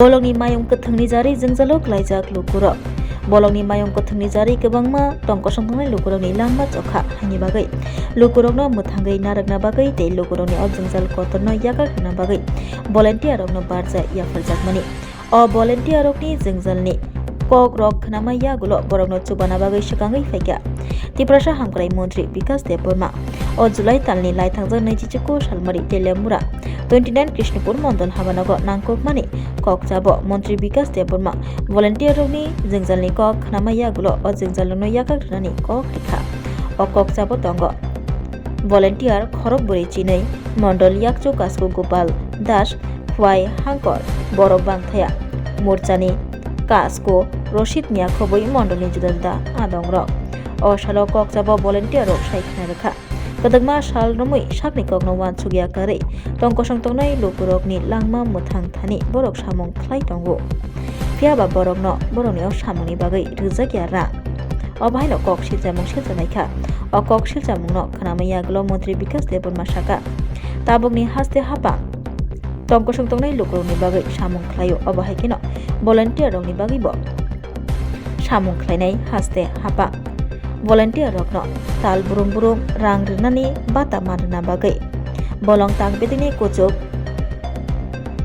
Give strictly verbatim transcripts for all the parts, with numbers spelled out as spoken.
Bolongni mayung kwthwngni jarwi jwngjalo klaijak lukurok. Bolongni mayung kwthwngni jarwi kwbangma tongkosong tongnai lukurokni langma chokha haini bagwi lukurokno mwthangwi narwkna bagwi tei lukurokni o jwngjal kotorno yakak rwna bagwi volunteer rokno barja yapharjakmani. O volunteer rokni jwngjalni kok rok khnama yagulo borokno chubana bagwi swkangwi phaikha Tiprasa Hamkrai Montri Bikas Debbarma. O July talni laithangjak naichichiko salmari Teliamura twenty nine Krishnapur Mondol habanogo nangkukmani kok chabo Montri Bikas Debbarma volunteer rokni jwngjalni kok khnama yagulo o jwngjalrokno yakak rwnani kok rikha. O kok chabo tongo volunteer khorok bwrwi chinwi Mondol yakchu kasku Gopal Das, Khwai Hangkor, borok bangthaya morchani kasku Roshid Miya khobwi Mondolni juda juda adongrok. O salo kok chabo volunteer rok sai khna rwkha. Kwdwkma sal romwi sakni kokno uansukya karwi tongkosong tongnai lukurokni langma mwthang thani borok samung khlai tongo. Phiya ba borokno borokni o samungni bagwi rwjakya rang. O bahaino kok silchamung silchanaikha. O kok silchamungno khnamwi yagulo Montri Bikas Debbarma saka, tabukni haste hapang tongkosong tongnai lukurokni bagwi samung khlaio, obo hai kheno volunteer rokni bagwibo samung khlainai haste hapang. Volunteer rokno tal brum brum rang rwnani bata man rwna bagwi bolong tang bedekni kuchuk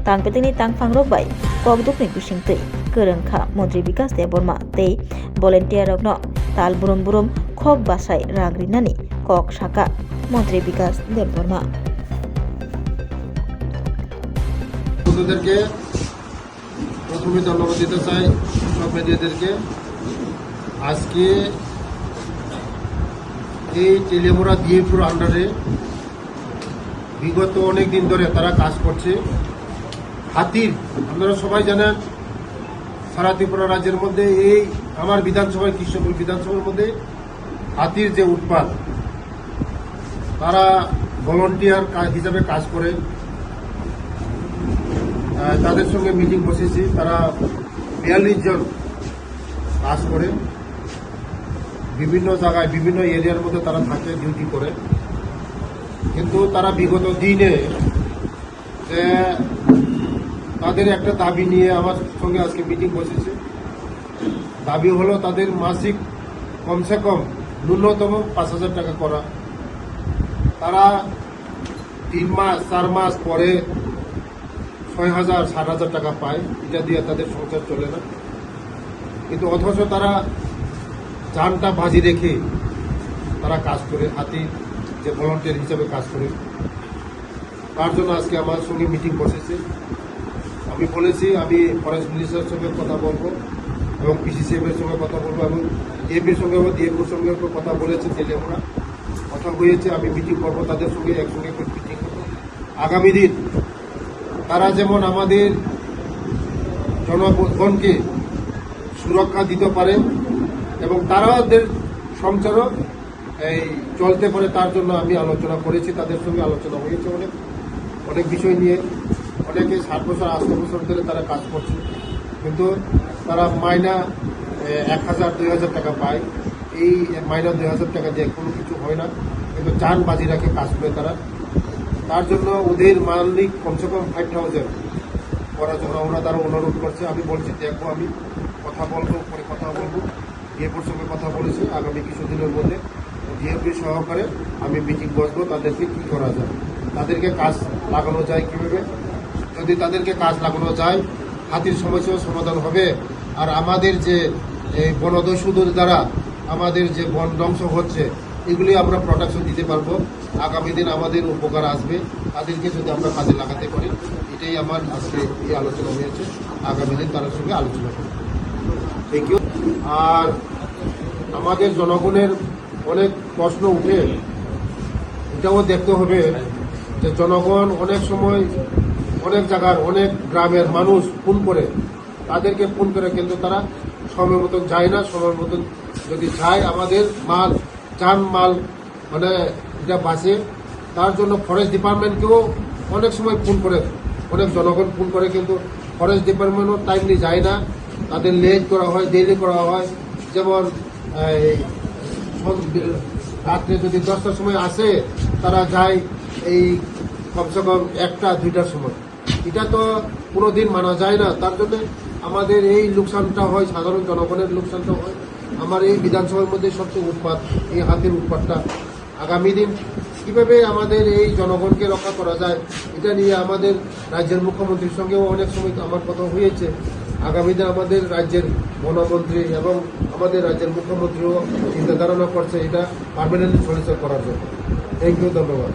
tang bedekni tangphang rok bai kokdukni bisingtwi kwrwng kha Montri Bikas Debbarma tei volunteer rokno tal brum brum khok bwsai rang rinani kok saka Montri Bikas Debbarma. বন্ধুদেরকে প্রথমে ধন্যবাদ দিতে চাই সব মিডিয়াদেরকে। আজকে এই তেলিয়ামুড়া ডিএফওর আন্ডারে বিগত অনেক দিন ধরে তারা কাজ করছে। হাতির, আপনারা সবাই জানেন, সারা ত্রিপুরা রাজ্যের মধ্যে এই আমার বিধানসভায়, কৃষ্ণপুর বিধানসভার মধ্যে হাতির যে উৎপাত, তারা ভলান্টিয়ার হিসাবে কাজ করে। আহ, তাদের সঙ্গে মিটিং বসেছি, তারা বিয়াল্লিশ জন কাজ করে, বিভিন্ন জায়গায় বিভিন্ন এরিয়ার মধ্যে তারা থাকে, ডিউটি করে। কিন্তু তারা বিগত দিনে যে তাদের একটা দাবি নিয়ে আমার সঙ্গে আজকে মিটিং বসেছে। দাবি হলো তাদের মাসিক কমসে কম ন্যূনতম পাঁচ হাজার টাকা করা। তারা তিন মাস, চার মাস পরে ছয় হাজার, সাত হাজার টাকা পায়, এটা দিয়ে তাদের সংসার চলে না। কিন্তু অথচ তারা জানটা বাজি রেখে তারা কাজ করে, হাতি যে ভলান্টিয়ার হিসাবে কাজ করে, তার জন্য আজকে আমার সঙ্গে মিটিং বসেছে। আমি বলেছি, আমি ফরেস্ট মিনিস্টারের সঙ্গে কথা বলবো এবং পিসিসিএফ এর সঙ্গে কথা বলবো এবং ডিএফওর সঙ্গে, ডিএফওর সঙ্গে কথা বলেছি, তেলিয়ামুড়া কথা হয়েছে, আমি মিটিং করবো তাদের সঙ্গে, একসঙ্গে করে মিটিং করবো। আগামী দিন তারা যেমন আমাদের জনগণকে সুরক্ষা দিতে পারে এবং তারাদের সংসারও এই চলতে পারে, তার জন্য আমি আলোচনা করেছি, তাদের সঙ্গে আলোচনা হয়েছে অনেক, অনেক বিষয় নিয়ে। অনেকে সাত বছর, আট বছর ধরে তারা কাজ করছে, কিন্তু তারা মাইনা, এ, এক হাজার, দুই হাজার টাকা পায়। এই মাইনা দুই হাজার টাকা দিয়ে কোনো কিছু হয় না, কিন্তু জান বাজি রাখে কাজ করে তারা। তার জন্য ওদের মান্থলি কমসে কম ফাইভ থাউজেন্ড করার জন্য ওরা তারা অনুরোধ করছে। আমি বলছি, দেখবো, আমি কথা বলবো, পরে কথা বলবো। ডিএফওর সঙ্গে কথা বলেছি, আগামী কিছুদিনের মধ্যে ডিএফও সহকারে আমি মিটিং বসবো, তাদেরকে কি করা যায়, তাদেরকে কাজ লাগানো যায় কিভাবে। যদি তাদেরকে কাজ লাগানো যায়, হাতির সমস্যাও সমাধান হবে। আর আমাদের যে এই বনদস্যুদের দ্বারা আমাদের যে বন ধ্বংস হচ্ছে, এগুলি আমরা প্রোটেকশন দিতে পারবো। আগামী দিন আমাদের উপকার আসবে, তাদেরকে যদি আমরা কাজে লাগাতে পারি। এটাই আমার আজকে এই আলোচনা হয়েছে। আগামী দিন তাদের সঙ্গে আলোচনা করব। Thank you. আর আমাদের জনগণের অনেক প্রশ্ন উঠে, এটাও দেখতে হবে যে জনগণ অনেক সময় অনেক জায়গার অনেক গ্রামের মানুষ ফোন করে, তাদেরকে ফোন করে, কিন্তু তারা সময় মতন যায় না। সময় মতন যদি যায়, আমাদের মাল, জান মাল, মানে, এটা বাঁচে। তার জন্য ফরেস্ট ডিপার্টমেন্টকেও অনেক সময় ফোন করে, অনেক জনগণ ফোন করে, কিন্তু ফরেস্ট ডিপার্টমেন্টও টাইমলি যায় না। তাদের লেট করা হয়, দেরি করা হয়। যেমন এই সন-, রাত্রে যদি দশটার সময় আসে, তারা যায় এই কমসে কম একটা দুইটার সময়। এটা তো কোনোদিন মানা যায় না। তার জন্য আমাদের এই লোকসানটা হয়, সাধারণ জনগণের লোকসানটা হয়। আমার এই বিধানসভার মধ্যে সবচেয়ে উৎপাত, এই হাতির উৎপাতটা। আগামী দিন কিভাবে আমাদের এই জনগণকে রক্ষা করা যায়, এটা নিয়ে আমাদের রাজ্যের মুখ্যমন্ত্রীর সঙ্গেও অনেক সময় তো আমার কথা হয়েছে। আগামী দিন আমাদের রাজ্যের বনমন্ত্রী এবং আমাদের রাজ্যের মুখ্যমন্ত্রীও চিন্তা ধারণা করছে এটা পার্মানেন্টলি সলিউশন করার জন্য। থ্যাংক ইউ, ধন্যবাদ।